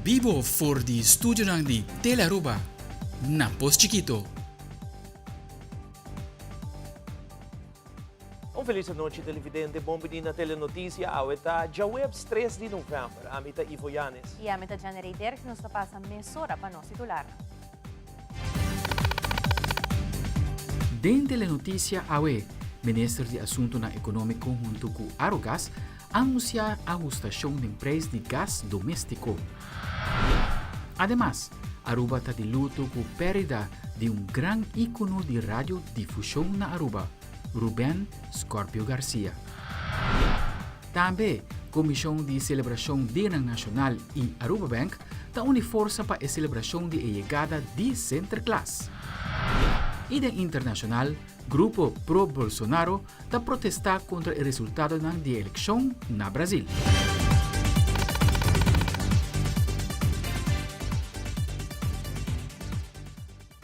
Bibo for di studionan di Telearuba na Pos Chikito. Un felis anochi televidente, bon bini na Telenoticia. Awe ta djaweps 3 di november. Ami ta Ivo Yanes. I ami ta Janerey Derks. Nos ta pasa mesora pa nos titularnan. Den Telenoticia awe, Minister di Asuntonan Economico hunto cu Arugas Anunsiá ahustashon den preis di gas doméstiko. Ademas, Aruba ta di luto ku pèrdida di un gran íkono di radiodifushon na Aruba, Ruben Scorpio Garcia. Tambe, Komishon di Selebrashon Dianan Nashonal i Aruba Bank ta uni forsa pa e selebrashon di e yegada di Sinterklaas. I den internashonal, grupo pro-Bolsonaro ta protestá kontra e resultadonan di e elekshon na Brazil.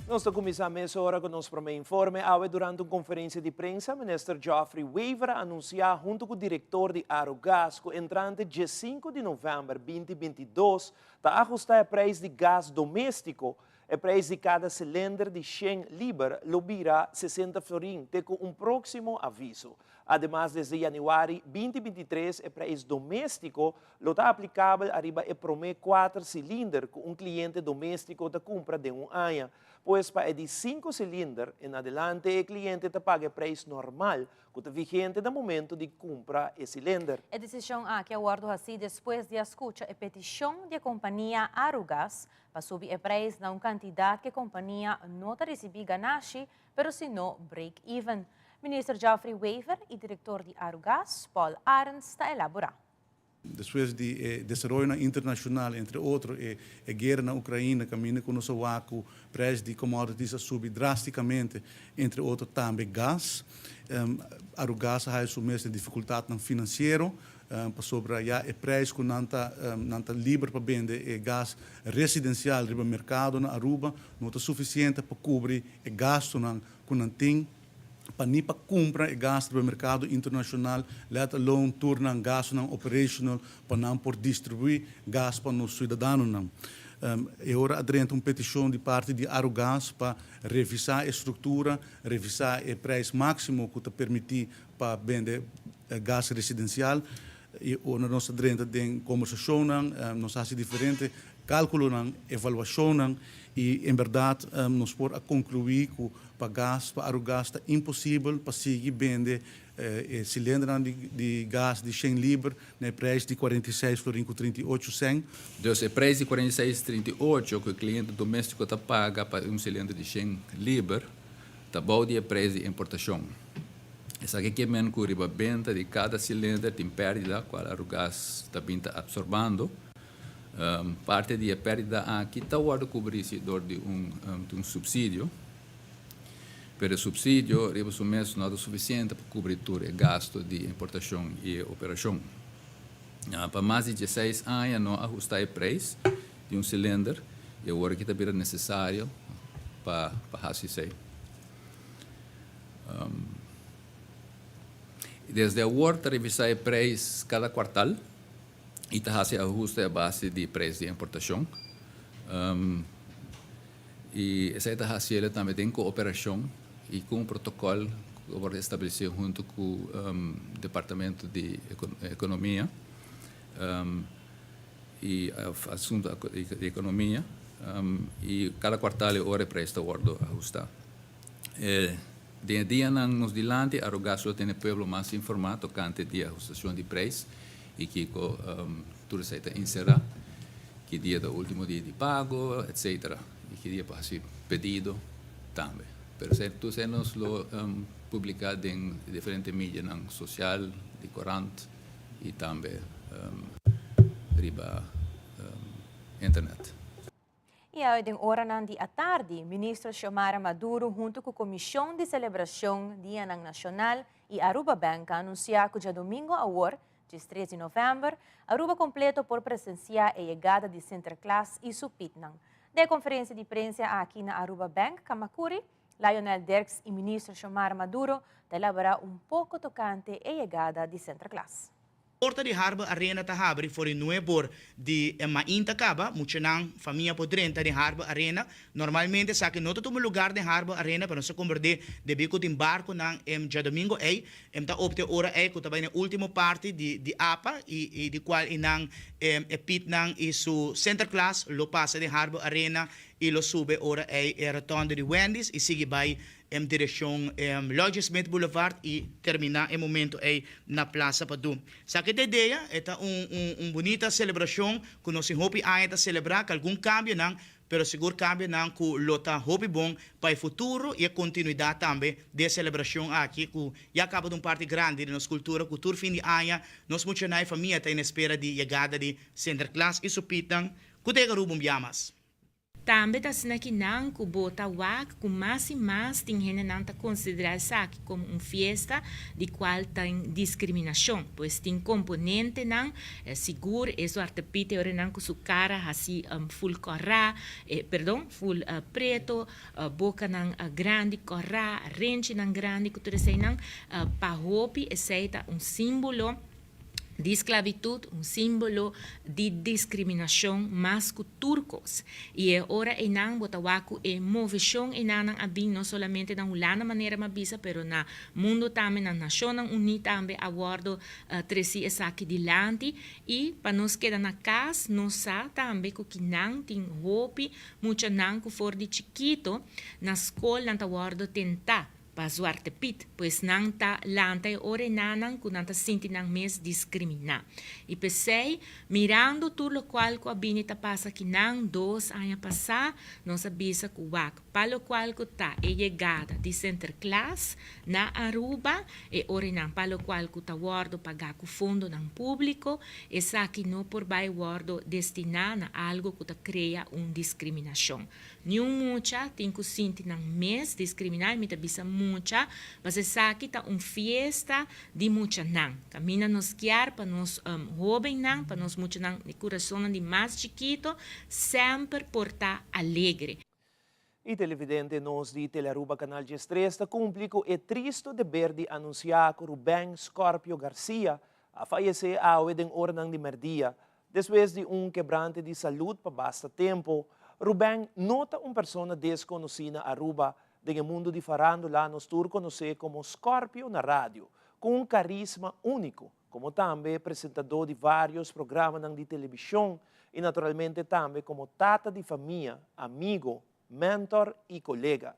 Nos ta kuminsá mesora ku nos promé informe. Awe durante un konferensia di prensa, Minister Geoffrey Wever a anunsiá huntu ku direktor di Arugas ku entrante diesinku di novèmber 2022 ta ahustá e preis di gas doméstiko. E prijs di kada silinder di shen liber lo bira 60 florin te ku un próksimo aviso. Ademas desde yanüari 2023 e prijs doméstiko lo ta aplikabel ariba e promé kuater silinder ku un kliente doméstiko ta kumpra den un aña. Pues pa e di sinku silinder en adelante e kliente ta paga e prijs normal ku ta vigente na momento di kumpra e silinder. E desishon aki a wòrdu hasí despues di a skucha e petishon di e kompania Arugas Pa subi e prijs na un kantidat ku e kompania no ta risibí ganashi, pero si no break even. Minister Geoffrey Wever i direktor di Arugas, Paul Arends ta elaborá. Despues di e desaroyonan internashonal, entre otro e e guera na Ukraina kaminda ku nos a wak ku prijs di commodities a subi drasticamente, entre otro tambe gas. Arugas a haya su mes den dificultadnan financiero. Pasobra ya e prijs cu nan ta nan ta liber pa bende e gas residencial riba mercado na Aruba no ta suficiente pa cubri e gastonan cu nan tin pa ni pa cumpra e gas riba mercado internacional, let alone tur nan gastonan operational pa nan por distribui gas pa nos ciudadanonan. E ora a drenta un peticion di parti di Arugas pa revisa e structura, revisa e prijs maximo cu ta permiti pa bende gas residencial y ora nos ta drenta den conversacionnan nos haci diferente calculonan, evaluacionnan y en berdad nos por a conclui cu pa gas, pa Arugas ta imposibel pa sigui bende e cilindernan di gas di shen liber na e prijs di 46 florin cu 38 cent. Dus e prijs di 46, 38 cu e cliente domestico ta paga pa un cilinder di shen liber ta bou di e prijs di importacion. Esaki ke men ku riba benta di kada silinder tin pèrdida kual Arugas ta bin ta apsorbando. Parti di e pèrdida aki ta wòrdu kubrí si dor di un un supsidio, pero e supsidio riba su mes no ta sufisiente pa kubrí tur e gastu di importashon i e operashon. Pa mas di dieseis aña no a ahustá e preis di un silinder i awor aki ta bira nesesario pa hasi esei. Desde awor ta revisá e preis kada kuartal i ta hasi ahuste a base di preis di importashon. I esei ta hasiel tambe den kooperashon i ku un protokòl ku a wòrdu establesé huntu ku Departamento di Ekonomia i Asuntu di Ekonomia i kada kuartal e ora e preis ta wòrdu ahustá. E den e dianan nos dilanti Arugas lo tene pueblo mas informá tokante di ahustacion di prijs i kiko tur esei ta enserá, ki dia ta ultimo dia di pago, etcetera, i ki dia pa hasi pedido tambe. Pero esei tur esei nos lo publiká den diferente medianan sosial, di korant i tambe riba internet. I awe den oranan di atardi, Ministro Xiomara Maduro hunto cu Comision di Celebracion Dianan Nacional y Aruba Bank a anuncia cu djadomingo awor, 13 di november, Aruba completo por presencia e yegada di Sinterklaas y su Pietnan. Den e conferencia di prensa aki na Aruba Bank, Camacuri, Lionel Dirks y Ministro Xiomara Maduro ta elabora un poco tocante e yegada di Sinterklaas. Porta di Harbor Arena ta habri for di nuebor di e mainta caba, muchanan, famia por drenta den Harbor Arena. Normalmente esaki no ta tuma lugar den Harbor Arena, pero nos a komprendé debí ku tin barkunan e djadomingo ei, em ta opta e ora ei ku ta bai na e último parti di di apa i i di kual i nan e pitnan i su Sinterklaas lo pasa den Harbor Arena i lo sube ora ei e rotonde di Wendy's i sigui bai em direccion Lodge Smith Boulevard y termina e momento ey na Plaza Padu. Sa ke ta idea, e ta un un un bunita celebracion cu nos tin hopi aña ta celebra cu algun cambionan, pero sigur cambionan cu lo ta hopi bon pa e futuro y e continuidad tambe di e celebracion aki cu ya caba ta un parti grandi di nos cultura cu tur fin di aña nos muchanan y famia ta en espera di yegada di Sinterklaas y su pietnan cu ta yega Aruba un bia mas. Tambe ta asina ki nan ku bo ta wak ku mas i mas tin hendenan ta konsiderá esaki komo un fiesta di kual tin diskriminashon. Pues tin komponentenan, sigur e Zwarte Piet e orenan ku su kara hasi ful kòrá, perdon, ful preto, bokanan grandi kòrá, renchinan grandi ku tur eseinan, pa hopi esei ta un símbolo di sklabitut, un símbolo di diskriminashon mas ku tur kos. I e ora einan bo ta wak ku e moveshon einanan a bin no solamente na Hulanda manera mi a bisa pero na mundu tambe, na Nashonnan Uní tambe a wòrdu tresí esaki dilanti. I pa nos keda na kas nos sa tambe ku kinan tin hopi muchanan ku for di chikito na skol nan ta wòrdu tentá. Pa Zwarte Piet, pues nan ta lanta e ora enanan ku nan ta sinti nan mes diskriminá. I p'esei, mirando tur lokual ku a bini ta pasa akinan dos aña pasá, nos a bisa ku wak pa lokual ku ta e yegada di Sinterklaas na Aruba, e ora enan pa lokual ku ta wòrdu pagá ku fondonan públiko, esaki no por bai wòrdu destiná na algu ku ta krea un diskriminashon. Niun mucha tin ku sinti nan mes diskriminá i mi ta bisa mucha pasobra esaki ta un fiesta di muchanan. Kaminda nos kier pa nos hóbennan, pa nos muchanan di kurasonnan di mas chikito semper por ta alegre. E televidente nos di Telearuba Canal 13 ta cumpli cu e tristo deber di anuncia cu Ruben Scorpio Garcia a fayece awe den oranan di merdia Despues di un kebrante di salud pa basta tempo, Ruben no ta un persona desconoci na Aruba. Den e mundo di farandula nos tur conoce como Scorpio na radio, cu un carisma unico, como tambe presentador di varios programanan di television y naturalmente tambe como tata di famia, amigo, mentor y colega.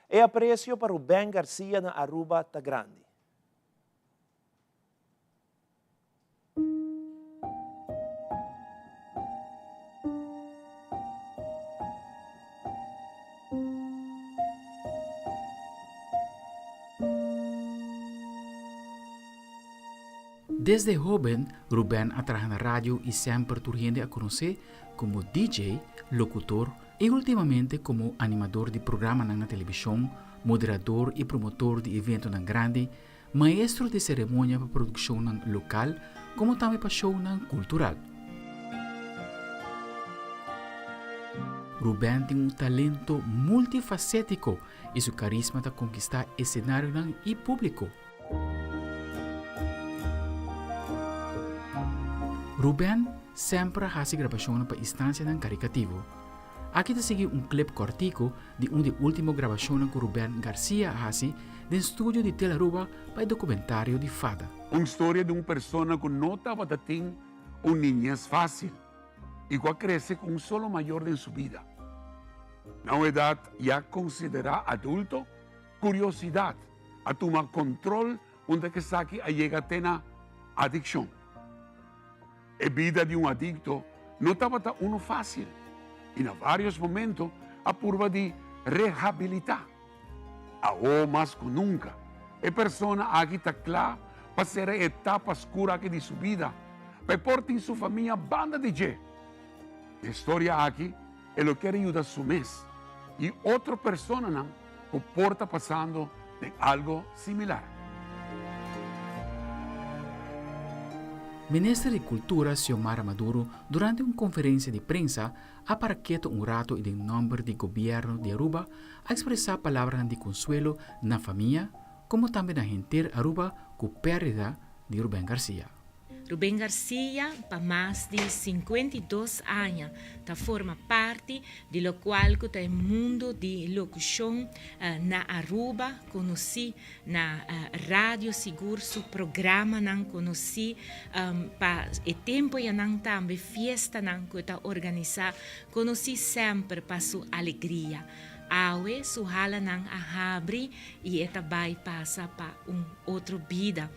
E aprecio pa Ruben Garcia na Aruba ta grandi. Desde hóben Ruben a traha na radio i semper tur hende a konosé komo DJ, lokutor i últimamente komo animador di programanan na televishon, moderador i promotor di eventonan grandi Maestro di seremonia pa produkshonnan lokal komo tambe pa shownan kultural. Ruben tin un talento multifasétiko i su karisma ta konkistá esenarionan i públiko. Ruben semper a hasi grabashonnan pa instansianan karikativo. Aki ta sigui un clip kòrtiku di un di e último grabashonnan ku Ruben Garcia a hasi den studio di Telaruba pa e dokumentario di Fada. Un storia di un persona ku no tabata tin un niñez fásil i ku a krese ku un solo mayor den su bida. Na un edat ya konsiderá adulto, kuriosidat a tuma kontrol unda ku esaki a yega te na adikshon. E bida di un adikto no tabata unu fásil i na vários momento a purba di rehabilitá. Awor mas ku nunka, e persona aki ta kla pa sera e etapa skur aki di su bida pa e por tin su famia banda di dje. Den e storia aki e lo kier yuda su mes i otro personanan ku por ta pasando den algo similar. Minister di Cultura Xiomara Maduro durante un conferencia di prensa a para keto un rato y den nomber di Gobierno di Aruba a expresa palabranan di consuelo na famia como tambe na henter Aruba cu perdida di Ruben Garcia. Ruben Garcia pa mas di 52 aña ta forma parti di locual cu ta e mundo di locucion na Aruba, conoci na radio sigur su programanan conoci pa e tempo yanan tambe fiestanan cu e ta organisa conoci semper pa su alegria. Awe su halanan a habri y e ta bay pasa pa un otro bida.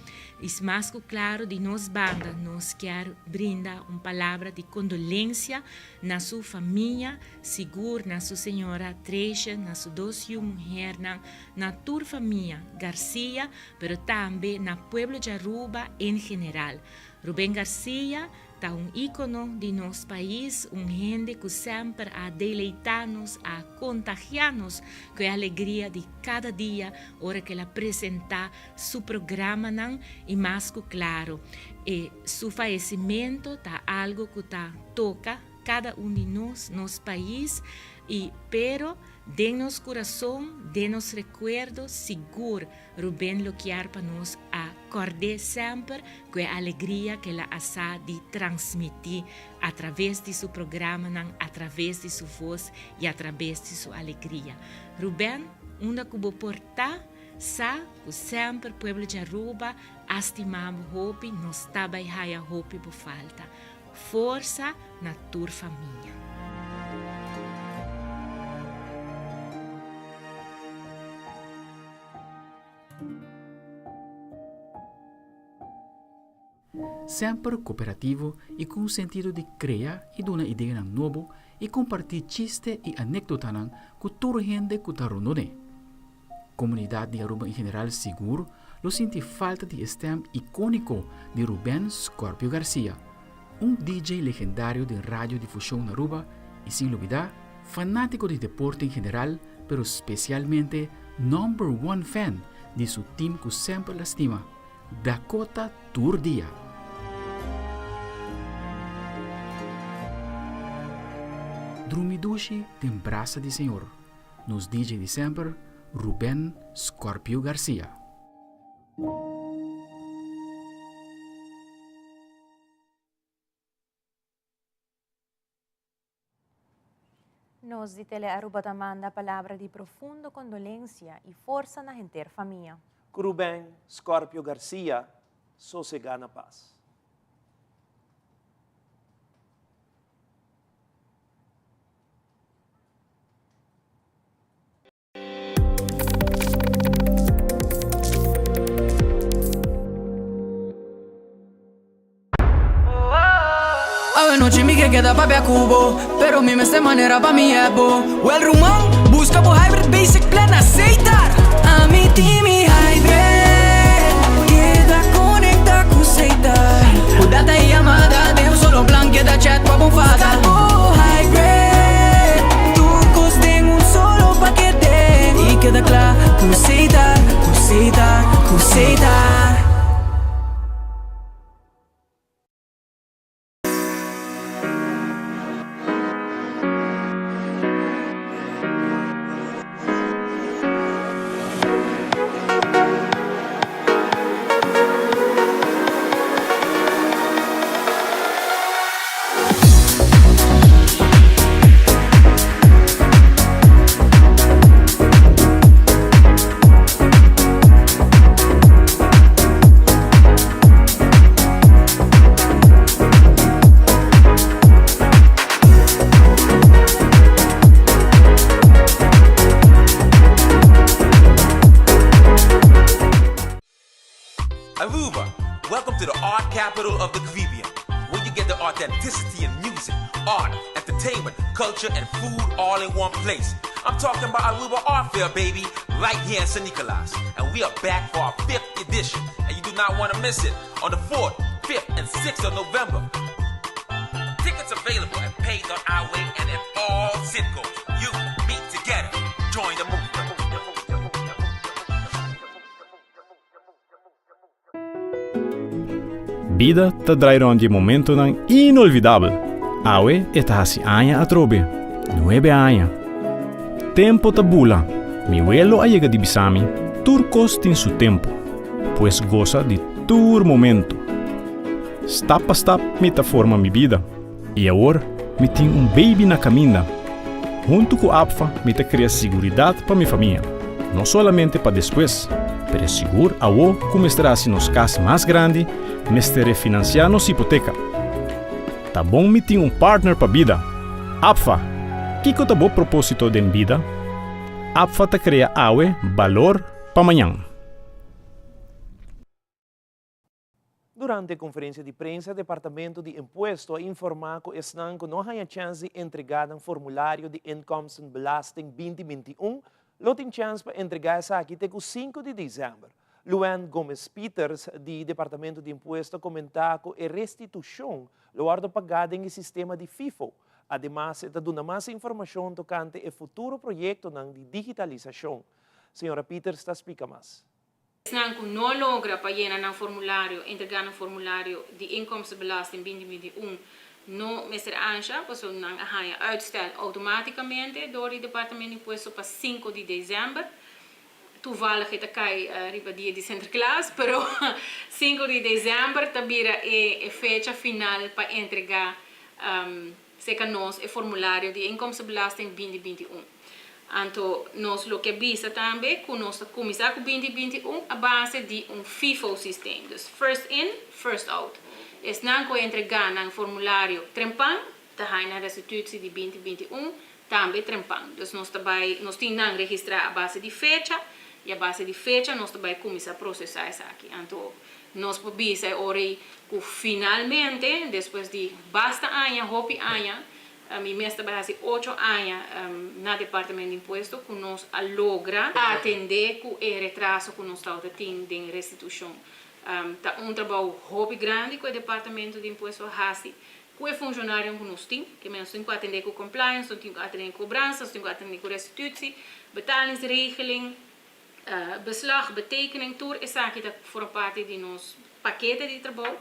Is mas cu claro di nos banda nos kier brinda un palabra di condolencia na su famia, sigur na su señora Treisje, na su dos yu muhernan, na tur famia Garcia, pero tambe na pueblo di Aruba en general. Ruben Garcia ta un icono di nos pais, un hende cu semper a deleita nos, a contagia nos cu e alegria di cada dia ora cu el a presenta su programanan y mas cu claro e su fayecimento ta algo cu ta toca cada un di nos, nos pais y pero den nos curason, den nos recuerdo sigur Ruben lo kier pa nos a cord'é semper cu e alegria cu el a sa di transmiti a traves di su programanan, a traves di su voz y a traves di su alegria. Ruben, unda cu bo por ta, sa cu semper pueblo di Aruba a stima bo hopi, nos ta bay haya hopi bo falta. Forsa na tur famia. Semper kooperativo i ku un sentido di krea i duna ideanan nobo i kompartí chiste i anekdotanan ku tur hende ku ta rondon'é. Komunidat di Aruba en general sigur lo sinti falta di e stèm ikóniko di Rubén Scorpio Garcia, un DJ legendario den radiodifushon na Aruba i sin lubidá, fanátiko di deporte en general pero spesialmente number one fan di su tim ku semper la stima, Dakota tur dia. Drumi dushi den brasa di Señor. Nos DJ di semper, Ruben Scorpio Garcia. Nos di Tele Aruba ta manda palabra di profundo condolencia y forsa na henter famia. Cu Ruben Scorpio Garcia sosega na paz. Awe nochi mi ke keda papia ku bo Pero mi mester manera pa mi ebo Well ruman, buska bo hybrid basic plan na Setar Ami tin mi hybrid Keda konekta ku Setar Ku data i yamada den un solo plan Keda chat pa bo fada Buska bo hybrid Tur kos den un solo pakete I keda kla ku Setar Ku Setar, ku Setar. Aruba, welcome to the art capital of the Caribbean, where you get the authenticity in music, art, entertainment, culture, and food all in one place. I'm talking about Aruba Art Fair, baby, right here in San Nicolas. And we are back for our fifth edition, and you do not want to miss it on the 4th, 5th, and 6th of November. Tickets available at pay.iway and at all Citgos. You, me, together. Join the movement. Bida ta drai rond di e momentonan inolvidabel. Awe e ta hasi aña atrobe. Nuebe aña. Tempo ta bula. Mi welo a yega di bisa mi, tur kos tin su tempo. Pues gosa di tur momento. Stap pa stap mi ta forma mi bida. I awor mi tin un baby na kaminda. Huntu ku APFA mi ta krea siguridat pa mi famia. No solamente pa despues, pero sigur awo ku mester hasi nos kas mas grandi, mester refinansiá nos hipoteka. Ta bon mi tin un partner pa bida. APFA! Kiko ta bo propósito den bida? APFA ta krea awe balor pa mañan. Durante e konferensia di prensa, Departamento di Impuesto a informá ku esnan ku no haña chèns di entregá nan formulario di inkomstenbelasting 2021 lo tin chèns pa entregá esaki te ku 5 di desèmber. Luann Gomez Pieters di Departamento di Impuesto a komentá ku e restitushon lo wòrdu pagá den e sistema di FIFO. Ademas e ta duna mas informashon tokante e futuro proyektonan di digitalisashon. Señora Pieters ta splika mas. Esnan ku no logra pa yena nan formulario, entregá nan formulario di inkomstenbelasting 2021 no mester ansha, pasobra nan a haña uitstel outomátikamente dor di Departamento di Impuesto pa 5 di desèmber. Toevallig e ta kai riba dia di Sinterklaas, pero 5 di desèmber ta bira e fecha final pa entregá Serka nos e formulario di inkomstenbelasting 2021. Anto nos lo ke bisa tambe ku nos ta kuminsá ku 2021 a base di un FIFO systeem, dus first in, first out. Esnan ku a entregá nan formulario trempan ta haña nan restitutie di 2021 tambe trempan. Dus nos ta bai, nos tin nan registrá a base di fecha i a base di fecha nos ta bai kuminsá prosesá esaki. Anto Nos por bisa e ora ei ku finalmente, despues di basta aña, hopi aña, mi mes ta bai hasi ocho aña na Departamento di Impuesto, ku nos a logra atendé ku e retraso ku nos tabata tin den restitushon. Ta un trabou hopi grandi ku e Departamento di Impuesto a hasi ku e funshonarionan ku nos tin, ke nos tin ku atendé ku compliance, nos tin ku atendé ku kobransa, nos tin ku atendé ku restitutie, betalingsregeling, Beslag, betekening, tur esaki ta forma parti di nos pakete di trabou,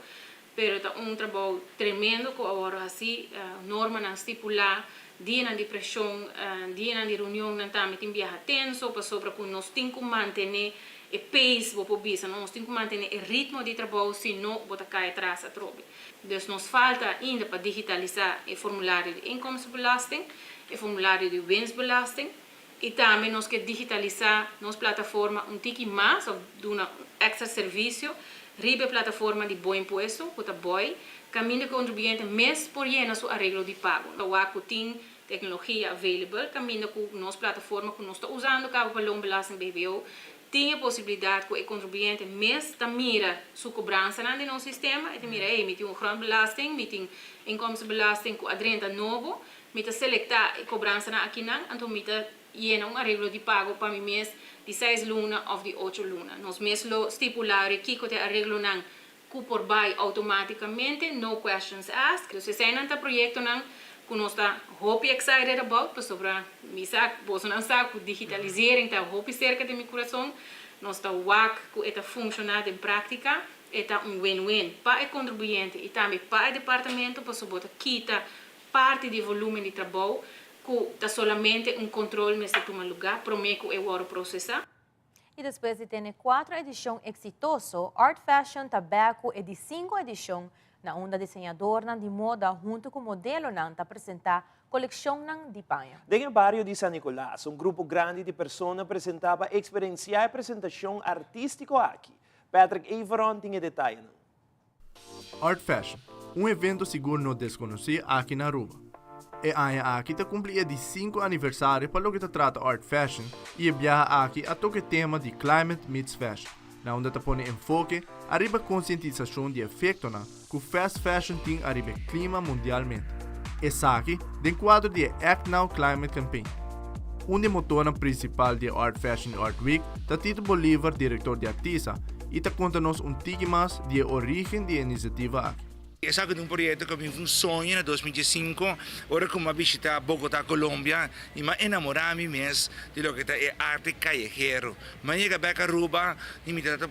pero ta un trabou tremendo ku a wòrdu hasí, normanan stipulá, dianan di preshon, dianan di reunionnan tambe tin biaha tenso pasobra ku nos tin ku mantené e pace, bo por bisa, nos tin ku mantené e ritmo di trabou si no bo ta kai atras atrobe. Dus nos falta ainda pa digitalisá e formulario di inkomstenbelasting, e formulario di winstbelasting. I tambe nos ke digitalisá nos plataforma un tiki mas òf duna un èkstra servisio riba e plataforma di Bo Impuesto, ku ta boi, kaminda ku e kontribuyente mes por yena su areglo di pago. Ta wak ku tin teknologia available kaminda ku nos plataforma ku nos ta usando kaba pa Loonbelasting BBO tin e posibilidat ku e kontribuyente mes ta mira su kobransanan den nos sistema, e ta mira, hey, mi tin un grondbelasting, mi tin inkomstenbelasting ku a drenta nobo, Mi ta selektá e kobransanan akinan, anto mi ta yena un areglo di pago pa mi mes di seis luna òf di ocho luna. Nos mes lo stipulá ri kiko ta e areglonan ku por bai outomátikamente, no questions asked. Dus eseinan ta proyektonan ku nos ta hopi excited about, pasobra mi sa, bosonan sa ku digitalisering ta hopi serka den mi kurason. Nos ta wak ku e ta funshoná den práktika. E ta un win-win pa e kontribuyente i tambe pa e departamento, pasobra bo ta kita Parti di volumen di trabou ku ta solamente un kontrol mester tuma lugá promé ku e wòrdu prosesá. I despues di tene kuatro edishon eksitoso, Art Fashion ta bèk ku e di sinku edishon na unda diseñadornan di moda huntu ku modelonan ta presentá kolekshonnan di paña. Den e bario di San Nicolas, un grupo grandi di persona presentá pa eksperensiá e presentashon artístiko aki. Patrick Everon tin e detayenan. Art Fashion, un evento sigur no deskonosí aki na Aruba. E aña aki ta kumpli e di sinku aniversario pa loke ta trata Art Fashion i e biaha aki a toka e tema di Climate Meets Fashion, na unda ta pone enfoke ariba konsientisashon di efektonan ku fast fashion tin ariba e klima mundialmente. Esaki den kuadro di e Act Now Climate Campaign. Un di e motornan prinsipal di e Art Fashion i Art Week ta Tito Bolivar, direktor di Artisa, i ta konta nos un tiki mas di e orígen di e inisiativa aki. Esaki ta un proyekto ku a bin un soño na 2015 ora ku mi a bishita Bogotá, Colombia i mi a enamorá mi mes di loke ta e arte kayehero. Mi a yega bèk Aruba i mi tabata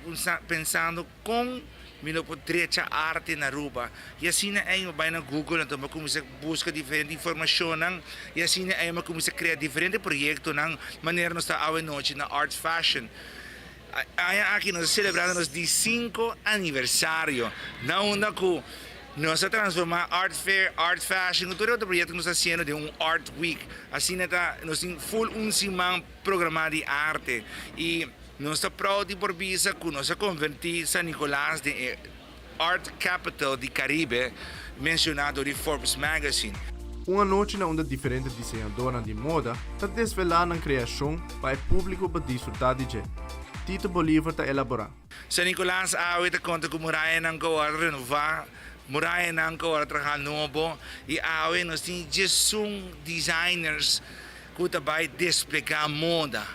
pensando kon mi lo por drecha arte na Aruba i asina ei mi a bai na Google anto mi a kuminsá buska diferente informashonnan i asina ei mi a kuminsá krea diferente proyektonan manera nos ta awe nochi na Art Fashion. Aña aki nos ta selebrando nos di sinku aniversario na unda ku nos a transforma Art Fair, Art Fashion ku tur e otro proyekto ku nos ta hasiendo den un Art Week. Asina ta nos tin full un siman programa di arte y nos ta proud di por bisa ku nos a konverti San Nicolas den e Art Capital di Caribe menciona door di Forbes Magazine. Un anochi na unda diferente diseñadornan di moda ta desvelá nan kreashon pa e públiko pa disfrutá di dje. Tito Bolivar ta elaborá. San Nicolas awe ta konta ku murayanan ku a wòrdu renová, murayanan ku a wòrdu traha nobo i awe nos tin diesun designers ku ta bai desplegá moda.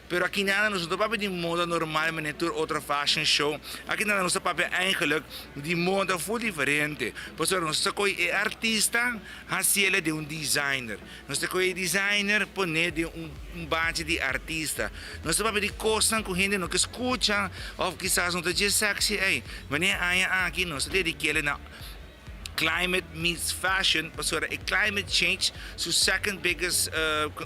Pero aki nada nos no ta papia di moda normal manera tur otro fashion show. Aki nada nos ta papia eigenlijk di moda full diferente. Pasobra nos ta kohe e artista hasiele den un designer. Nos ta kohe e designer pone den un bachi di artista. Nos ta papia di kosnan ku hende no ke skucha of kisas no ta dje sexy ei. Manera aña aki nos ta dedikele na. Climate meets fashion pasobra e climate change su second biggest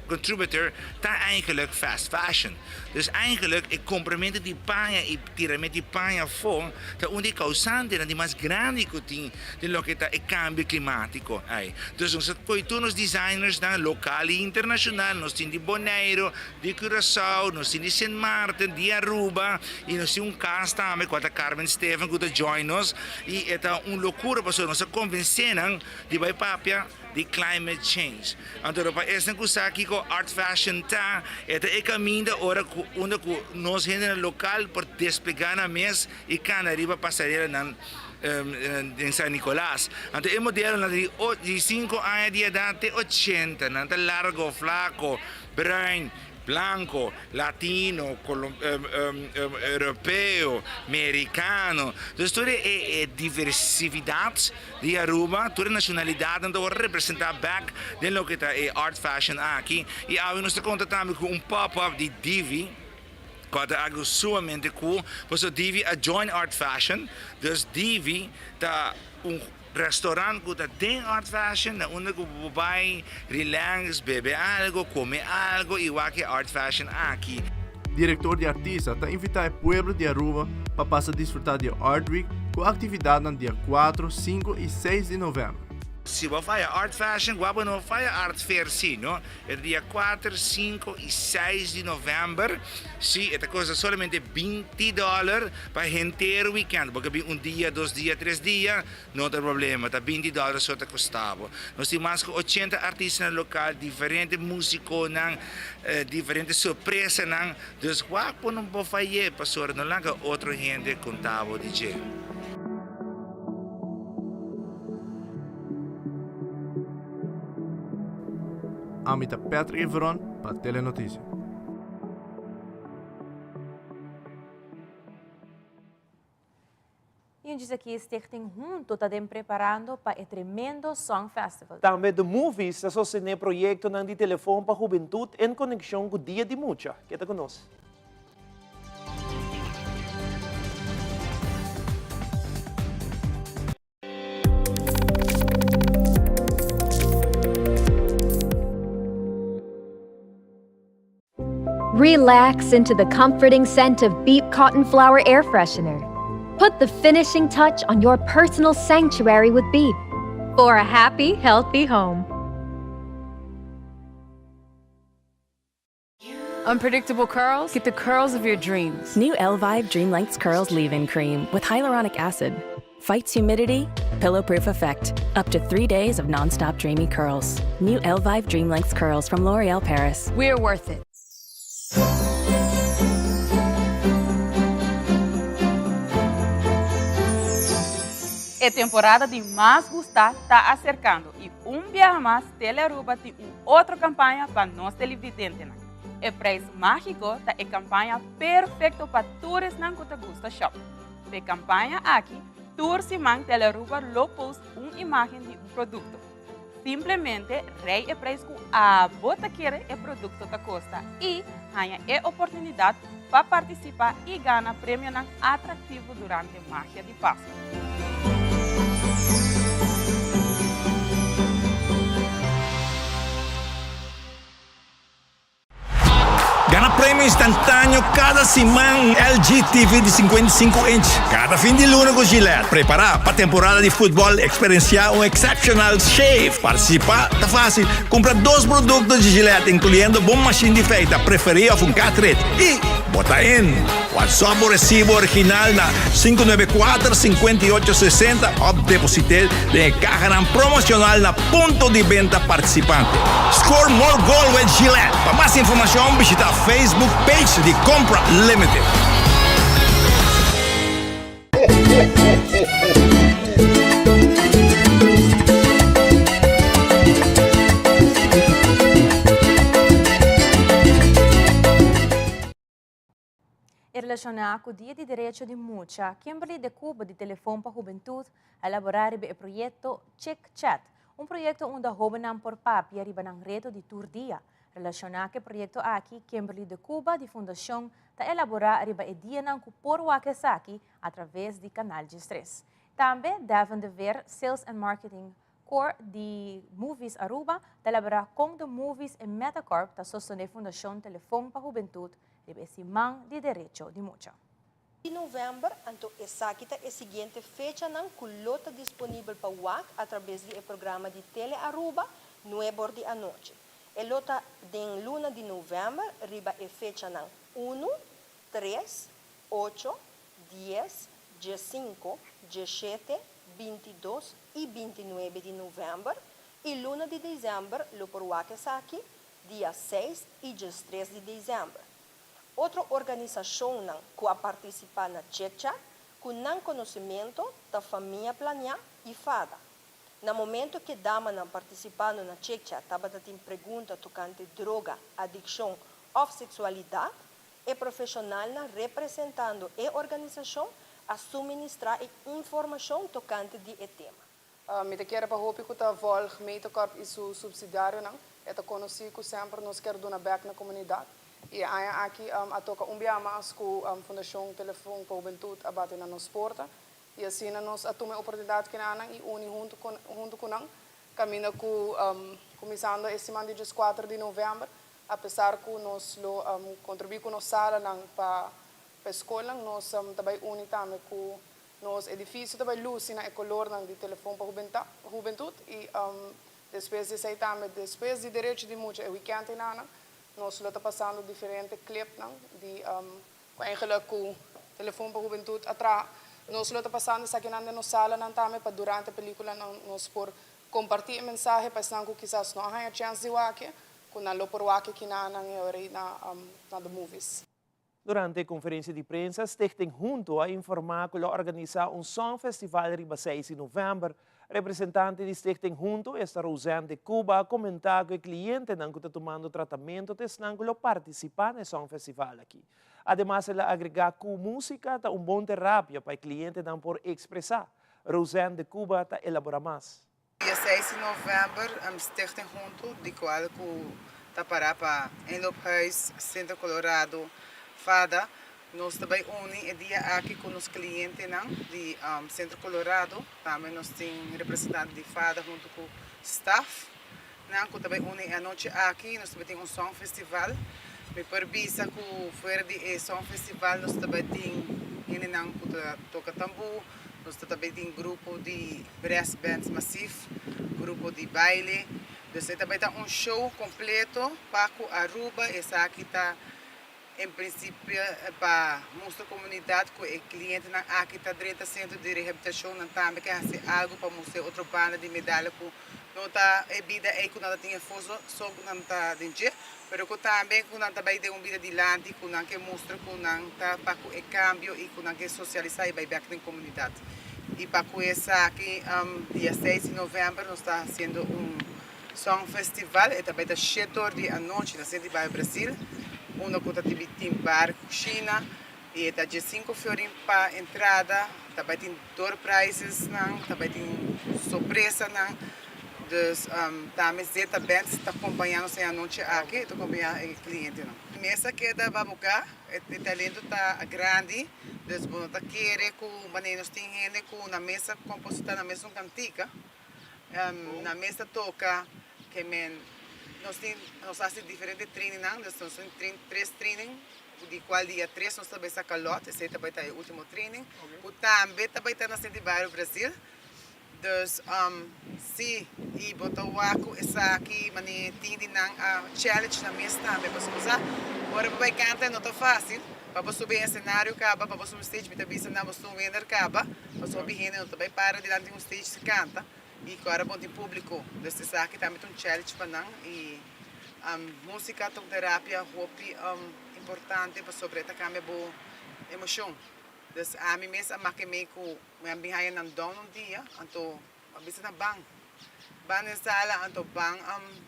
contributor ta eigenlijk fast fashion. Dus eigenlijk e compramentu di paña y tiramentu di paña afo ta un di e causantenan di mas grandi cu tin den loke ta e cambio climatico ey. Dus nos a coge tur nos designersnan local y internacional, nos tin di Bonaire, di Curaçao, nos tin di Sint Maarten, di Aruba y nos tin un cast tambe cual ta Carmen Steven cu ta join nos y e ta un locura pasobra nos a convence nan di bay papia di climate change. Anto pa esnan cu sa kico art fashion ta, e ta e caminda ora cu unda cu nos hendenan local por despega nan mes y cana riba pasarelanan den San Nicolas. Anto e modelonan ta di cinco aña di edad te ochenta, nan ta largo, flaco, Bruin, blanco, latino, europeo, mericano. Dus tur e diversividad di Aruba, tur e nacionalidadnan ta worde representa bek den loke ta e art fashion aki. Y awe nos ta conta tambe cu un pop-up di Divi, cual ta algo sumamente cool, pasobra Divi a join art fashion. Dus Divi ta un. Restaurant cu ta den Art Fashion na unda cu bo por bay relax, bebe algo, come algo y wak e Art Fashion aki. Director di artista ta invita e pueblo di Aruba pa pasa disfruta di e Art Week cu actividadnan dia cuatro, cinco y seis di november. Si bo faya Art Fashion, gua bo no faya Art Fair si, no? E ta dia kuater, sinku i seis di novèmber. Sí, e ta kosta solamente binti dòler pa henter wikènt. Bo ke bin un dia, dos dia, tres dia, no ta problema. Ta binti dòler so ta kosta bo. Nos tin mas ku ochenta artistanan lokal, diferente músikonan, diferente sorpresanan. Dus wak bo no por fay'é pasobra no laga otro hende konta bo di dje. Ami ta Patrick Everon pa Telenoticia. Y un aki Stichting Hunto ta den preparando pa e tremendo Song Festival. Tambe The Movies ta sostene proyectonan di telefon pa hubentud en conexion cu Dia di Mucha. Keda cu nos. Relax into the comforting scent of Beep Cotton Flower Air Freshener. Put the finishing touch on your personal sanctuary with Beep for a happy, healthy home. Unpredictable curls? Get the curls of your dreams. New Elvive Dream Lengths Curls Leave In Cream with hyaluronic acid. Fights humidity, pillow proof effect. Up to three days of non-stop dreamy curls. New Elvive Dream Lengths Curls from L'Oreal Paris. We're worth it. E temporada di mas gusta ta acercando y un biaha mas Telearuba tin un otro campaña pa nos televidentenan. E prijs magico ta e campaña perfecto pa tur esnan cu ta gusta shop. P'e campaña aki, tur siman Telearuba lo post un imagen di un producto. Simplemente rei e prijs cu abo ta kere e producto ta costa y haña e oportunidad pa participa y gana premionan atractivo durante Magia di Pasco. Gana. premio instantáneo kada siman, un LG TV di 55 inch kada fin di luna ku Gillette. Prepará pa temporada di futbòl, eksperensiá un exceptional shave. Partisipá ta fásil, kumpra dos produkto di Gillette, inkluyendo bo mashin di feita preferí òf un cartridge, i bo ta in! WhatsApp bo resibo original na 594 58 60 òf deposit'é den e kahanan promoshonal na punto di benta partisipante. Score more goal with Gillette! Pa mas informashon bishita Facebook page di Compra Limited. E relashoná ku Dia di Derecho di Mucha, Kimberly de Cuba di Telefon pa Hubentut a elaborá riba e proyekto Chick Chat, un proyekto unda hóbennan por papia riba nan reto di tur dia. Relashoná ku e proyekto aki, Kimberly de Cuba di Fundashon ta elaborá riba e dianan ku por wak esaki atraves di Kanal 13. Tambe Devin de Veer, Sales and Marketing Core di Movies Aruba ta elabora con The Movies e Metacorp ta sostene Fundacion Telefon pa Hubentud riba e siman di derecho di mucha. Di november, anto esaki ta e siguiente fechanan cu lo ta disponibel pa wak atrabes di e programa di Tele Aruba nuebor di anochi. E lo ta den luna di november riba e fechanan unu, tres, ocho, dies, diesinco, dieshete, bintidos y bintinuebe di november y luna di december lo por wak esaki dia seis y diestres di december. Otro organisacionnan cu a participa na Chit Chat cu nan conocimento ta Famia Planea y fada. Na momento cu e damanan participando na Chit Chat tabata tin pregunta tocante droga, adiccion of sexualidad, E profeshonalnan representando e organisashon a suministrá e informashon tokante di e tema. Mi ta kere pa hopi ku ta volg Metacorp i su subsidiarionan. E ta konosí ku semper nos kier duna bèk na komunidat. I e aña aki a toka un bia mas ku Fundashon Telefon pa Hubentut a bati na nos porta. I asina nos a tuma e oportunidat kinanan i uni huntu huntu ku nan. Kaminda ku kuminsando e siman di dieskuater di novèmber Apesar ku nos lo kontribuí ku nos salanan pa e skolnan, nos ta bai uni tambe ku nos edifisio ta bai lusi na e kolornan di Telefon pa Hubentut i despues di esei tambe despues di Derecho di Mucha e wikènt einanan nos lo ta pasando diferente klipnan di ku eigenlik ku Telefon pa Hubentut a traha. Nos lo ta pasando esakinan den nos salanan tambe pa durante pelikulanan nos por kompartí e mensahe pa esnan ku kisas no a haña chèns di wak Ku nan lo por wak kina nan e ora ei na na The Movies. Durante e konferensia di prensa, Stichting Hunto a informá ku lo organisá un Songfestival riba seis di novèmber. Representante di Stichting Hunto, esta Roseanne de Cuba, a komentá ku e klientenan ku ta tumando tratamentu ta esnan ku lo partisipá na e Songfestival aki. Ademas el a agregá ku músika ta un bon terapia pa e klientenan por ekspresá. Roseanne de Cuba ta elaborá mas. Dia seis di november Stichting Hunto di cual cu ta para pa Inloophuis, Centro Colorado, fada, nos ta bay uni e dia aki cu nos clientenan di Centro Colorado, tambe nos tin representante di fada hunto cu staff nan cu ta bay uni e anochi aki, nos ta bay tin un song festival, mi por bisa cu fuera di e song festival nos ta bay tin hendenan cu ta toca tambu, Nos ta tabé tin grupo di brass bands masif, grupo di baile. Dus e tabé ta un show completo pa cu Aruba. Esaki ta en principio pa mustra comunidad cu e clientenan aki ta drenta centro di rehabilitacion. Nan tambe ke haci algo pa mustra e otro banda di medalha cu no ta e bida ey cu nan ta tin e foso so cu nan ta den dje, pero cu tambe cu nan ta bay den un bida dilanti cu nan ke mustra cu nan ta pa cu e cambio y cu nan ke socialisa y bay bek den comunidad. Y pa cu esaki dia seis di november nos ta haciendo un song festival, e ta bay ta shete or di anochi na Centro di Bario Brasil, unda cu ta tin bar, cushina y e ta diescinco florin pa entrada, ta bay tin door prizes nan, ta bay tin sorpresanan, dus tambe Zeta Bands ta acompaña nos e anochi aki, e ta acompaña e clientenan. Mes a keda babuca, e talento ta grandi, dus bo no ta kere cu manera nos tin hende cu nan mes a composita nan mes un cantica, nan mes ta toca, ke men. Nos tin nos a hasi diferente trainingnan, dus nos tin train tres training di cual dia tres nos ta bay saca lot, esey ta bay ta e ultimo training cu tambe ta bay ta na Centro di Bario Brasil. Dus si y bo ta wak cu esaki mane tin di nan a challenge nan mes tambe pasobra sa ora bo bay canta no ta facil pa bo subi escenario caba pa bo subi stage mi ta bisa nan bo su winner caba pasobra hopi hende no ta bay para dilanti un stage si canta y cu ora bo tin publico dus esaki tambe ta un challenge pa nan y musica ta un terapia hopi importante pasobra e ta cambia bo emocion dus ami mes a make mey cu Mi a bin haña nan down un dia, anto a bisa nan ban, ban den sala, anto ban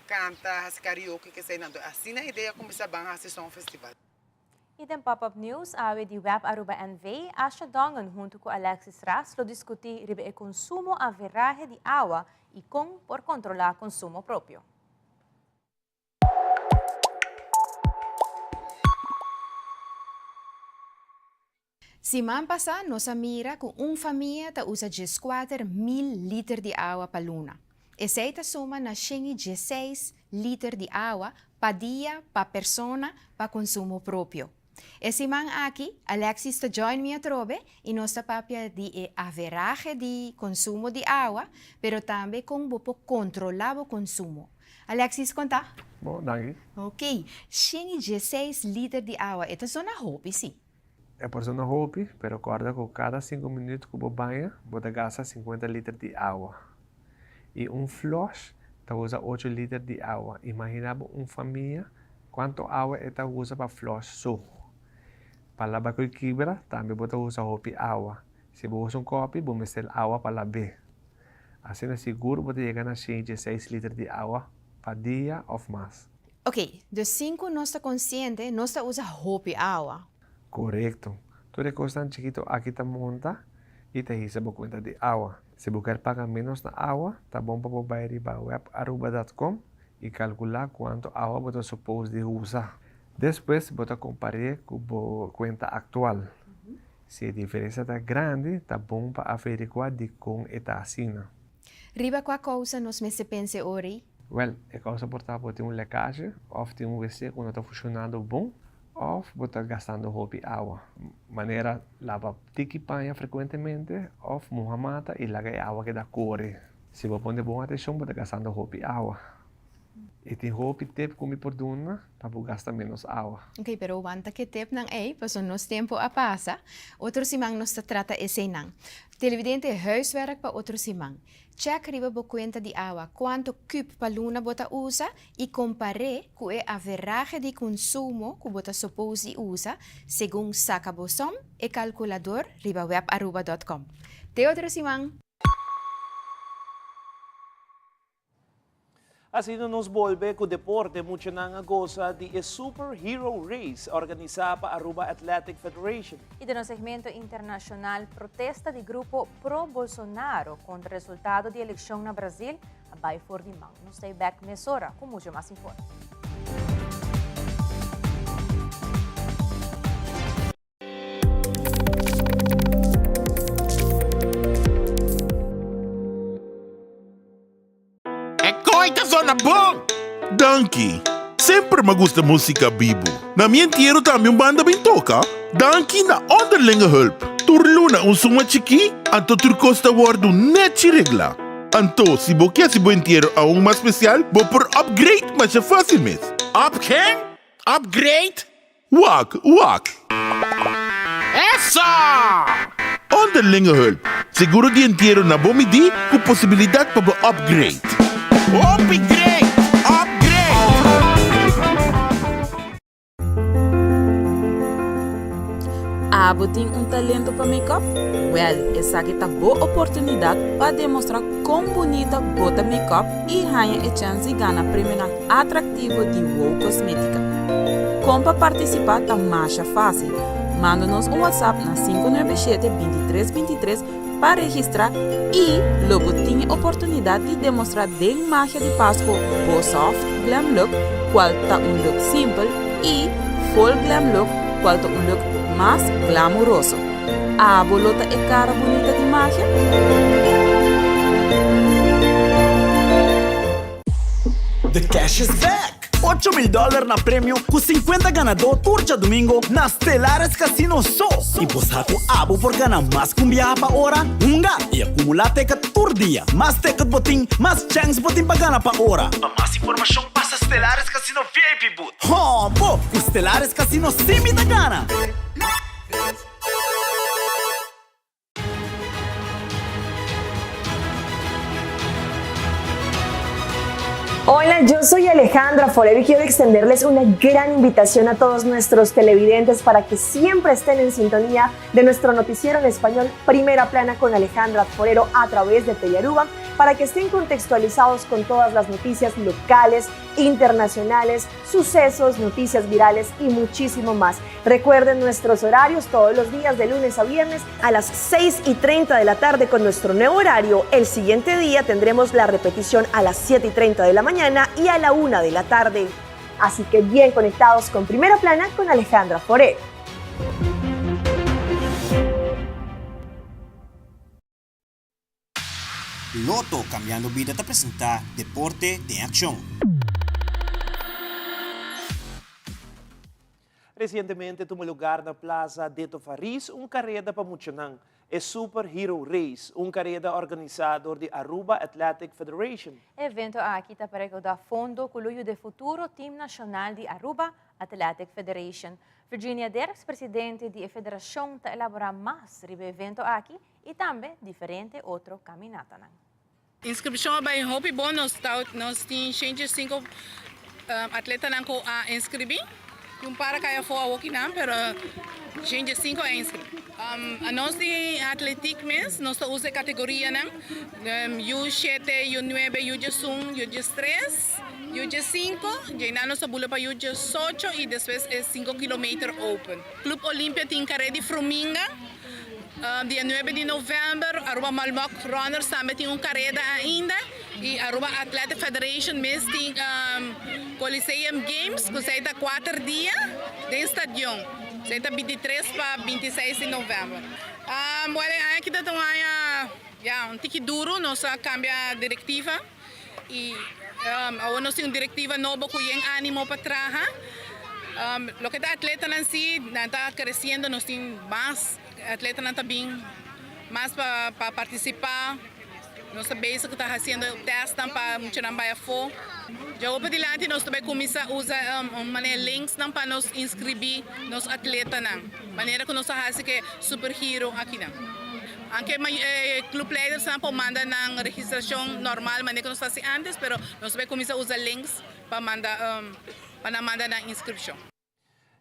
canta, haci karaoke, kesei. Anto asina e idea cuminsa ban haci Song Festival. Y den Pop Up News awe di Web Aruba NV, Asha Dongen hunto cu Alexis Ras lo discuti riba e consumo averahe di awa y con por controla consumo propio. Siman pasá nos a mira ku un famia ta usa dieskuater mil liter di awa pa luna. Esei ta suma na shen i diesseis liter di awa pa dia pa persona pa konsumo propio. E siman aki Alexis ta join mi atrobe i nos ta papia di e averahe di konsumo di awa, pero tambe kon bo por kontrolá bo konsumo. Alexis, kon ta? Bon, danki. Oké, shen i diesseis liter di awa, e ta zona hopi si. E por zona hopi, pero kòrda ku kada sinku minüt ku bo baña, bo ta gasta sinkuenta liter di awa. I un flòsh ta usa ocho liter di awa. Imaginá bo un famia kuantu awa e ta usa pa flòsh so. Pa laba ku e kibra tambe bo ta usa hopi awa. Si bo usa un kòpi, bo mester awa pa lab'é. Asina sigur bo ta yega na shen i dieseis liter di awa pa dia òf mas. Ok, dus sin ku nos ta konsiente, nos ta usa hopi awa. Korekto. Tur e kosnan chikito aki ta monta i ta hisa bo kuenta di awa. Si bo kier paga ménos na awa, ta bon pa bo bai riba webaruba dot com i kalkulá kuantu awa bo ta supos di usa. Despues bo ta kompar'é ku bo kuenta aktual. Si e diferensia ta grandi, ta bon pa averiguá dikon e ta asina. Riba kua kousa nos mester pensa e ora ei? Wèl, e kousa por ta bo tin un lekasje òf tin un wc ku no ta funshonando bon òf bo ta gastando hopi awa. Manera laba tiki paña frekuentemente òf muha mata i laga e awa keda kore. Si bo pone bon atenshon bo ta gastando hopi awa. I tin hopi tep ku mi por duna pa bo gasta ménos awa. Ok, pero wanta ke tepnan ei, pasobra nos tempu a pasa. Otro siman nos ta trata eseinan. Televidente, huiswerk pa otro siman. Check riba bo kuenta di awa kuantu kùp pa luna bo ta usa i kompar'é ku e averahe di konsumo ku bo ta supos di usa segun Saka Bo Som, e kalkulador riba webaruba dòt kòm. Te otro siman! Asina nos bolbe cu deporte, muchanan a goza di e Super Hero Race organisa pa Aruba Athletic Federation. Y den nos segmento internacional, protesta di grupo pro-Bolsonaro contra resultado di eleccion na Brasil a bay for di man. Nos ta back mesora cu mucho mas informe. E koi ta zona bon! Danki! Semper m'a gusta músika bibu. Na mi entiero tambe un banda bin toka. Danki na Onderlinge Hulp. Tur luna un suma chikí, anto tur kos ta wòrdu nèchi reglá. Anto, si bo ke hasi bo entiero aun mas spesial, bo por upgrade masha fásil mes. Up ken? Upgrade? Wak, wak! Eso! Onderlinge hulp, seguro di entiero na bo midí ku posibilidat pa bo upgrade. Hopi great! Upgrade! Abo tin un talento pa make-up? Wèl, esaki ta bo oportunidat pa demostrá kon bunita bo ta make-up i haña e chèns di gana premionan atraktivo di Wow Cosmetica. Kon pa partisipá ta masha fásil. Manda nos un WhatsApp na 597 23 23 pa registrá i lo bo tin e oportunidat di demostrá den magia di Pasco bo soft glam look kual ta un look simpel i full glam look kual ta un look mas glamuroso. Abo lo ta e kara bunita di magia? The cash is back! 8000 dollar na premio ku 50 ganadó tur djadumingo na Stellaris Casino so! I bo sa ku abo por gana mas ku un biaha pa ora? Hunga i akumulá teket tur dia! Mas teket bo tin, mas chèns bo tin pa gana pa ora! Pa mas informashon pasa Stellaris Casino VIP booth. Hombo! Ku Stellaris Casino sí mi ta gana! Hola, yo soy Alejandra Forero y quiero extenderles una gran invitación a todos nuestros televidentes para que siempre estén en sintonía de nuestro noticiero en español Primera Plana con Alejandra Forero a través de Telearuba para que estén contextualizados con todas las noticias locales, internacionales, sucesos, noticias virales y muchísimo más. Recuerden nuestros horarios todos los días de lunes a viernes a las 6 y 30 de la tarde con nuestro nuevo horario. El siguiente día tendremos la repetición a las 7 y 30 de la mañana y a la 1 de la tarde. Así que bien conectados con Primera Plana con Alejandra Forero. Lotto Cambiando Bida ta presenta Deporte den Accion. Recientemente tuma lugar na Plaza Deto Faris un careda pa muchanan, e Super Hero Race, un careda organisa dor di Aruba Athletic Federation. E evento aki ta pa recauda fondo cu lo yuda e futuro team nacional di Aruba Athletic Federation. Virginia Dirks, presidente di e federacion ta elabora mas riba e evento aki y tambe diferente otro caminatanan. Inscripcion a bay hopi bon, nos ta nos tin 105 atletanan cu a inscribi, tin un par a cay afo awokinan pero 105 a inscribi. Anos di atletiek mes nos ta usa e categorianan U shete, U nuebe, U diesun, U diestres, U diescinco, djeinan nos ta bula pa U diesocho y despues e cinco kilometer open. Club Olimpia tin carrera di Fruminga. Dia nuebe di november Aruba Malmok Runners tambe tin un kareda ainda y Aruba Athletic Federation mes tin Coliseum Games cu esey ta cuater dia den stadion. Esey ta bintitres pa bintiseis di november. Bueno e aña aki ta un aña ya un tiki duro, nos a cambia directiva y awor nos tin un directiva nobo cu yen animo pa traha. Loke ta atletanan si nan ta creciendo nos tin mas atletanan ta bin mas pa pa participa nos ta bezig ta haciendo testnan pa muchanan bay afo. Djawo padilanti nos ta bay cuminsa usa un manera linksnan pa nos inscribi nos atletanan manera cu nos ta haci ke supergiro akinan. Anke e clubleidersnan por manda nan registracion normal manera cu nos ta haci antes pero nos ta bay cuminsa usa links pa manda pa nan manda nan inscripcion.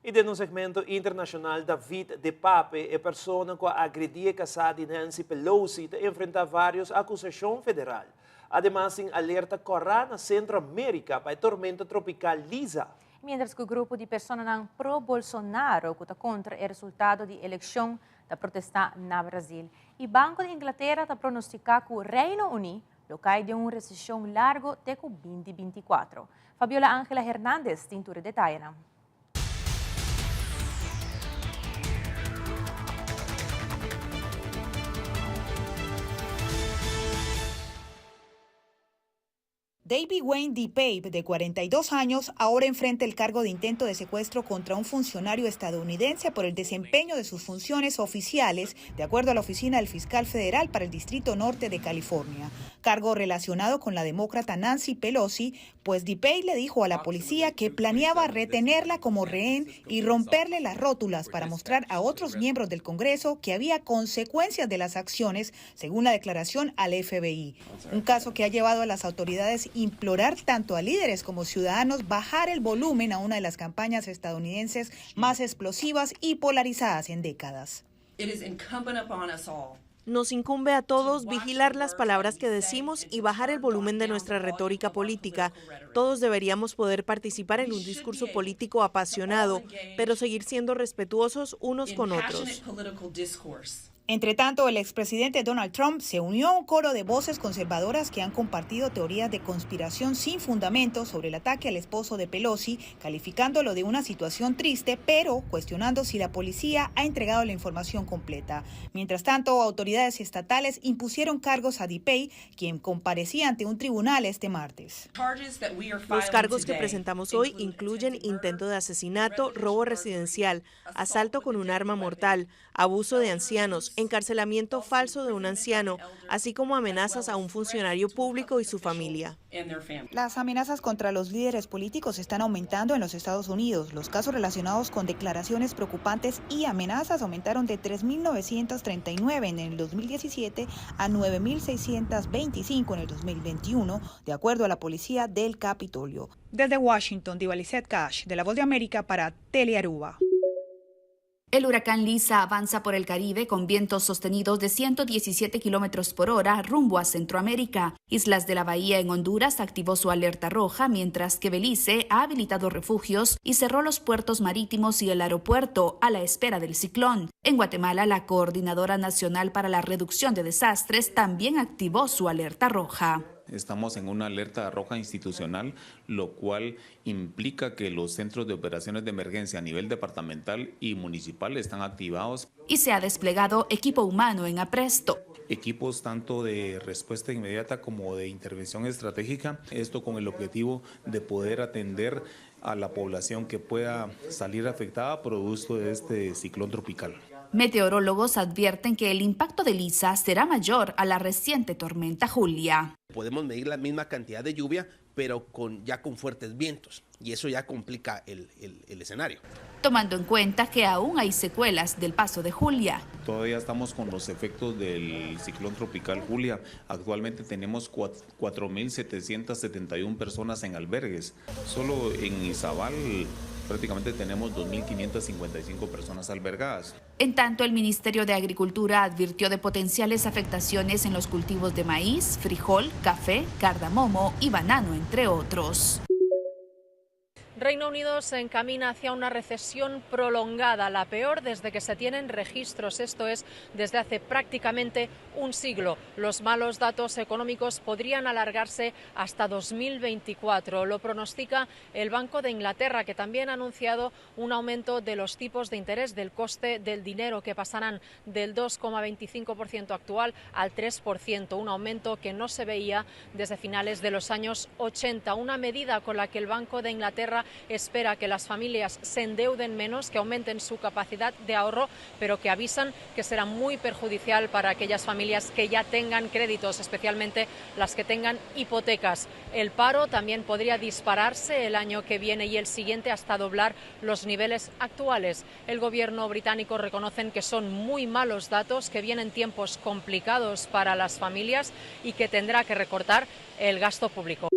Y den un segmento internacional David De Pape, e persona cu a agredi e casá di Nancy Pelosi, ta enfrenta varios acusacion federal. Ademas tin alerta cora na Centro America pa e tormenta tropical Lisa. Mientras cu grupo di personanan pro Bolsonaro cu ta contra e resultado di eleccion ta protesta na Brasil. Y Banco di Inglatera ta pronostica cu Reino Uni lo cay den un recesion largo te cu binti binticuatro. Fabiola Angela Hernandez tin tur e detayenan. David Wayne DePape, de 42 años, ahora enfrenta el cargo de intento de secuestro contra un funcionario estadounidense por el desempeño de sus funciones oficiales, de acuerdo a la oficina del fiscal federal para el Distrito Norte de California. Cargo relacionado con la demócrata Nancy Pelosi, pues DePape le dijo a la policía que planeaba retenerla como rehén y romperle las rótulas para mostrar a otros miembros del Congreso que había consecuencias de las acciones, según la declaración al FBI. Un caso que ha llevado a las autoridades implorar tanto a líderes como ciudadanos bajar el volumen a una de las campañas estadounidenses más explosivas y polarizadas en décadas. Nos incumbe a todos vigilar las palabras que decimos y bajar el volumen de nuestra retórica política. Todos deberíamos poder participar en un discurso político apasionado, pero seguir siendo respetuosos unos con otros. Entre tanto, el expresidente Donald Trump se unió a un coro de voces conservadoras que han compartido teorías de conspiración sin fundamento sobre el ataque al esposo de Pelosi, calificándolo de una situación triste, pero cuestionando si la policía ha entregado la información completa. Mientras tanto, autoridades estatales impusieron cargos a DiPay, quien comparecía ante un tribunal este martes. Los cargos que presentamos hoy incluyen intento de asesinato, robo residencial, asalto con un arma mortal, abuso de ancianos, encarcelamiento falso de un anciano, así como amenazas a un funcionario público y su familia. Las amenazas contra los líderes políticos están aumentando en los Estados Unidos. Los casos relacionados con declaraciones preocupantes y amenazas aumentaron de 3.939 en el 2017 a 9.625 en el 2021, de acuerdo a la policía del Capitolio. Desde Washington, Diva Cash, de La Voz de América para Telearuba. El huracán Lisa avanza por el Caribe con vientos sostenidos de 117 kilómetros por hora rumbo a Centroamérica. Islas de la Bahía en Honduras activó su alerta roja, mientras que Belice ha habilitado refugios y cerró los puertos marítimos y el aeropuerto a la espera del ciclón. En Guatemala, la Coordinadora Nacional para la Reducción de Desastres también activó su alerta roja. Estamos en una alerta roja institucional, lo cual implica que los centros de operaciones de emergencia a nivel departamental y municipal están activados. Y se ha desplegado equipo humano en apresto. Equipos tanto de respuesta inmediata como de intervención estratégica, esto con el objetivo de poder atender a la población que pueda salir afectada producto de este ciclón tropical. Meteorólogos advierten que el impacto de Lisa será mayor a la reciente tormenta Julia. Podemos medir la misma cantidad de lluvia, pero con, ya con fuertes vientos, y eso ya complica el, el escenario. Tomando en cuenta que aún hay secuelas del paso de Julia. Todavía estamos con los efectos del ciclón tropical Julia. Actualmente tenemos 4.771 personas en albergues. Solo en Izabal prácticamente tenemos 2.555 personas albergadas. En tanto, el Ministerio de Agricultura advirtió de potenciales afectaciones en los cultivos de maíz, frijol, café, cardamomo y banano, entre otros. Reino Unido se encamina hacia una recesión prolongada, la peor desde que se tienen registros, esto es, desde hace prácticamente un siglo. Los malos datos económicos podrían alargarse hasta 2024. Lo pronostica el Banco de Inglaterra, que también ha anunciado un aumento de los tipos de interés del coste del dinero, que pasarán del 2,25% actual al 3%, un aumento que no se veía desde finales de los años 80. Una medida con la que el Banco de Inglaterra espera que las familias se endeuden menos, que aumenten su capacidad de ahorro, pero que avisan que será muy perjudicial para aquellas familias que ya tengan créditos, especialmente las que tengan hipotecas. El paro también podría dispararse el año que viene y el siguiente hasta doblar los niveles actuales. El gobierno británico reconocen que son muy malos datos, que vienen tiempos complicados para las familias y que tendrá que recortar el gasto público.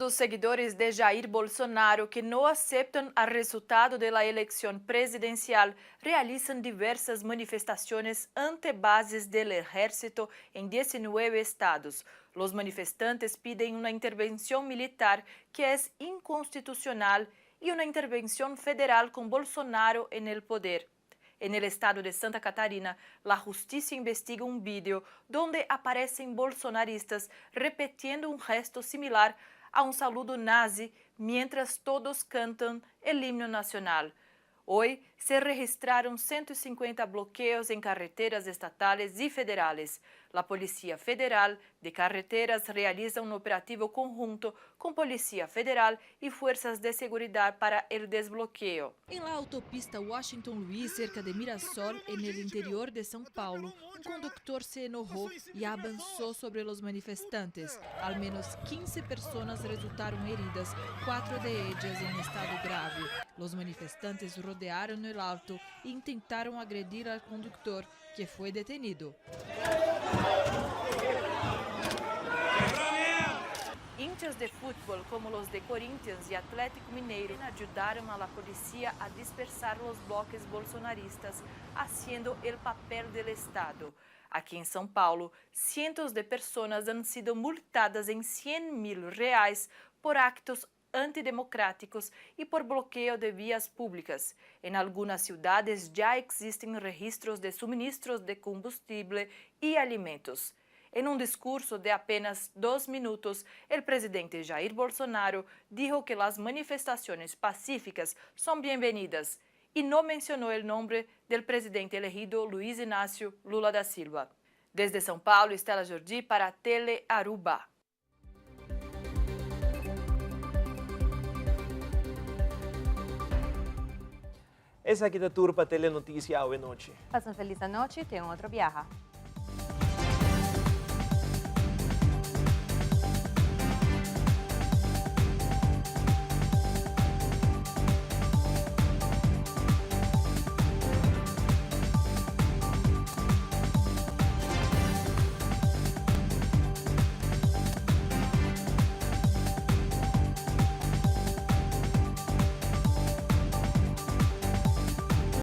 Los seguidores de Jair Bolsonaro que no aceptan el resultado de la elección presidencial realizan diversas manifestaciones ante bases del ejército en 19 estados. Los manifestantes piden una intervención militar que es inconstitucional y una intervención federal con Bolsonaro en el poder. En el estado de Santa Catarina, la justicia investiga un vídeo donde aparecen bolsonaristas repitiendo un gesto similar a un saludo nazi mientras todos cantan el himno nacional. Hoy se registraron 150 bloqueos en carreteras estatales y federales. La Policía Federal de Carreteras realiza un operativo conjunto con Policía Federal y fuerzas de seguridad para el desbloqueo. En la autopista Washington Luís, cerca de Mirassol, en el interior de São Paulo, un conductor se enojó y avanzó sobre los manifestantes. Al menos 15 personas resultaron heridas, cuatro de ellas en estado grave. Los manifestantes rodearon el auto e intentaron agredir al conductor, que fue detenido. Hinchas de fútbol como los de Corinthians y Atlético Mineiro ayudaron a la policía a dispersar los bloques bolsonaristas, haciendo el papel del Estado. Aquí en São Paulo, cientos de personas han sido multadas en 100 mil reais por actos antidemocráticos y por bloqueo de vías públicas. En algunas ciudades ya existen registros de suministros de combustible y alimentos. En un discurso de apenas dos minutos, el presidente Jair Bolsonaro dijo que las manifestaciones pacíficas son bienvenidas y no mencionó el nombre del presidente elegido Luiz Inácio Lula da Silva. Desde São Paulo, Estela Jordi para Tele Aruba. Esaki ta tur pa Telenoticia awe nochi. Pasa un feliz anochi, te un otro biaha.